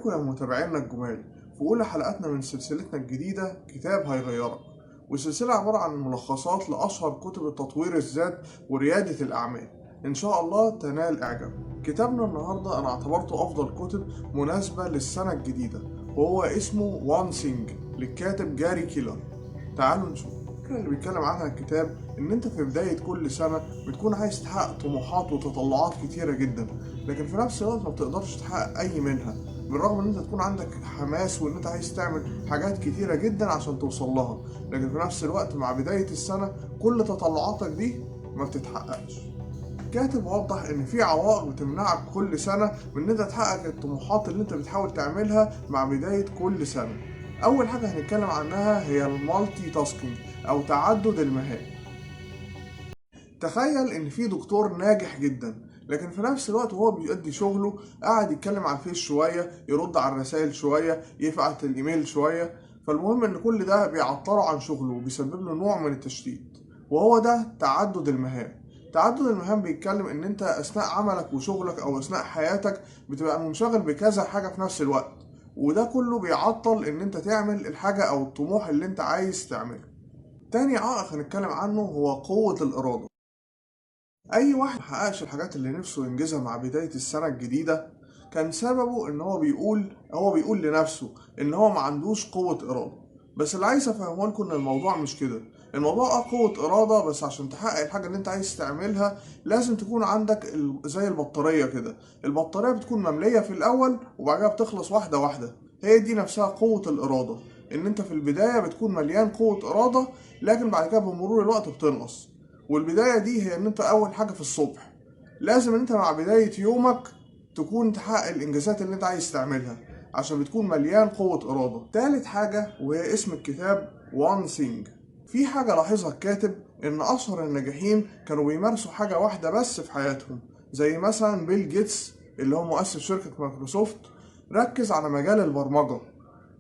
بكم يا متابعينا الجمال في أولى حلقاتنا من سلسلتنا الجديدة كتاب هيغيرك، والسلسلة عبارة عن ملخصات لأشهر كتب التطوير الذات وريادة الأعمال، إن شاء الله تنال إعجابكم. كتابنا النهاردة أنا اعتبرته أفضل كتب مناسبة للسنة الجديدة، وهو اسمه One Thing للكاتب جاري كيلر. تعالوا نشوف. الفكرة اللي بيتكلم عنها الكتاب إن أنت في بداية كل سنة بتكون عايز تحقق طموحات وتطلعات كتيرة جدا، لكن في نفس الوقت ما بتقدرش تحقق أي منها، بالرغم إن أنت تكون عندك حماس وإن أنت عايز تعمل حاجات كتيرة جدا عشان توصل لها، لكن في نفس الوقت مع بداية السنة كل تطلعاتك دي ما بتتحققش. الكاتب وضح إن في عوائق بتمنعك كل سنة من إن أنت تحقق الطموحات اللي أنت بتحاول تعملها مع بداية كل سنة. أول حاجة هنتكلم عنها هي ال multitasking أو تعدد المهام. تخيل إن في دكتور ناجح جدا، لكن في نفس الوقت وهو بيؤدي شغله قاعد يتكلم على الفيس شوية، يرد على الرسائل شوية، يبعت الإيميل شوية. فالمهم إن كل ده بيعطله عن شغله وبيسبب له نوع من التشتيت، وهو ده تعدد المهام. تعدد المهام بيتكلم إن أنت أثناء عملك وشغلك أو أثناء حياتك بتبقى منشغل بكذا حاجة في نفس الوقت، وده كله بيعطل إن أنت تعمل الحاجة أو الطموح اللي أنت عايز تعمله. تاني عائق هنتكلم عنه هو قوة الإرادة. أي واحد محققش الحاجات اللي نفسه ينجزها مع بداية السنة الجديدة كان سببه إن هو بيقول لنفسه إن هو ما عندوش قوة إرادة. بس اللي عايز أفهمه لكم إن الموضوع مش كده. الموضوع قوة إرادة، بس عشان تحقق الحاجة اللي أنت عايز تعملها لازم تكون عندك زي البطارية كده. البطارية بتكون مملية في الأول وبعدها بتخلص واحدة واحدة. هي دي نفسها قوة الإرادة، إن أنت في البداية بتكون مليان قوة إرادة، لكن بعد كده بمرور الوقت بتنقص. والبداية دي هي إن أنت أول حاجة في الصبح لازم إن أنت مع بداية يومك تكون تحقق الإنجازات اللي أنت عايز تعملها، عشان بتكون مليان قوة إرادة. تالت حاجة وهي اسم الكتاب One Thing. في حاجة لاحظها الكاتب إن أشهر الناجحين كانوا بيمارسوا حاجة واحدة بس في حياتهم، زي مثلا بيل جيتس اللي هو مؤسس شركة مايكروسوفت ركز على مجال البرمجة،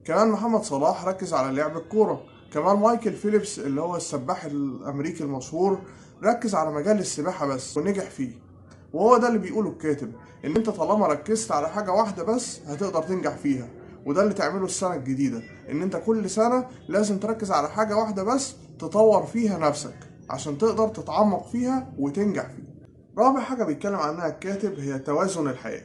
كمان محمد صلاح ركز على لعب الكورة، كمان مايكل فيليبس اللي هو السباح الأمريكي المشهور ركز على مجال السباحة بس ونجح فيه. وهو ده اللي بيقوله الكاتب، إن أنت طالما ركزت على حاجة واحدة بس هتقدر تنجح فيها. وده اللي تعمله السنة الجديدة، إن أنت كل سنة لازم تركز على حاجة واحدة بس تطور فيها نفسك عشان تقدر تتعمق فيها وتنجح فيها. رابع حاجة بيتكلم عنها الكاتب هي توازن الحياة.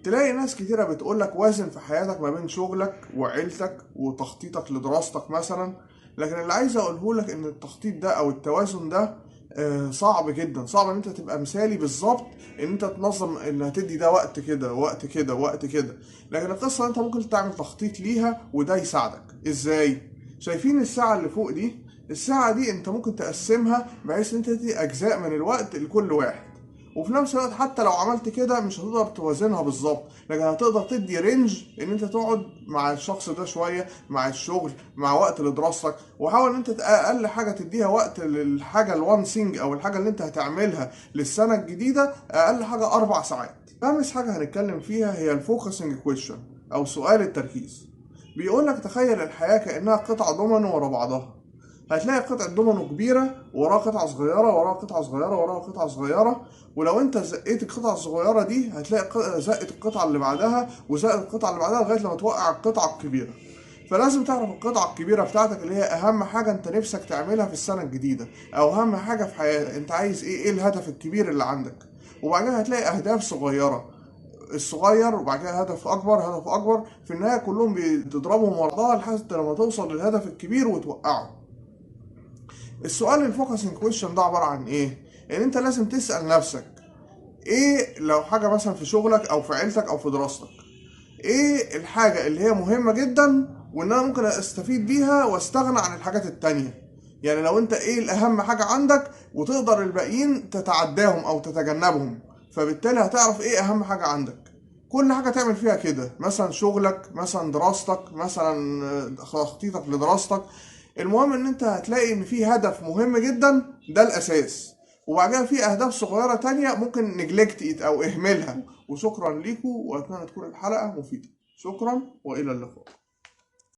تلاقي ناس كتيرة بتقولك وازن في حياتك ما بين شغلك وعيلتك وتخطيطك لدراستك مثلا، لكن اللي عايز اقوله لك ان التخطيط ده او التوازن ده صعب جدا. صعب ان انت تبقى مثالي بالظبط، ان انت تنظم ان هتدي ده وقت كده وقت كده وقت كده، لكن القصة انت ممكن تعمل تخطيط ليها وده يساعدك. ازاي؟ شايفين الساعة اللي فوق دي؟ الساعة دي انت ممكن تقسمها بحيث ان انت تدي اجزاء من الوقت لكل واحد، وفي نفس الوقت حتى لو عملت كده مش هتقدر توازنها بالظبط، لكن هتقدر تدي range ان انت تقعد مع الشخص ده شوية، مع الشغل، مع وقت لدراستك. وحاول ان انت اقل حاجة تديها وقت للحاجة ال one thing او الحاجة اللي انت هتعملها للسنة الجديدة، اقل حاجة 4 ساعات. خامس حاجة هنتكلم فيها هي ال focusing question او سؤال التركيز. بيقول لك تخيل الحياة كانها قطعه دومينو ورا بعضها، هتلاقي قطعة دومينو كبيرة وراها قطعة صغيرة وراها قطعة صغيرة وراها قطعة صغيرة، ولو انت زقيت القطعة الصغيرة دي هتلاقي زقت القطعة اللي بعدها وزقت القطعة اللي بعدها لغاية لما توقع القطعة الكبيرة. فلازم تعرف القطعة الكبيرة بتاعتك اللي هي أهم حاجة انت نفسك تعملها في السنة الجديدة، أو أهم حاجة في حياتك، انت عايز ايه، ايه الهدف الكبير اللي عندك. وبعدها هتلاقي أهداف صغيرة، الصغير وبعد كده هدف أكبر، هدف أكبر، في النهاية كلهم بتضربهم ورا بعض لحد لما توصل للهدف الكبير وتوقعه. السؤال ال focusing question ده عبارة عن ايه؟ ان انت لازم تسأل نفسك ايه لو حاجة مثلا في شغلك او في عيلتك او في دراستك، ايه الحاجة اللي هي مهمة جدا وان انا ممكن استفيد بيها واستغنى عن الحاجات التانية. يعني لو انت ايه الاهم حاجة عندك وتقدر الباقيين تتعداهم او تتجنبهم، فبالتالي هتعرف ايه اهم حاجة عندك. كل حاجة تعمل فيها كده، مثلا شغلك، مثلا دراستك، مثلا تخطيطك لدراستك. المهم ان انت هتلاقي ان في هدف مهم جدا ده الاساس، وبعدها في اهداف صغيرة تانية ممكن neglect it او اهملها. وشكرا ليكم، واتمنى تكون الحلقة مفيدة. شكرا والى اللقاء.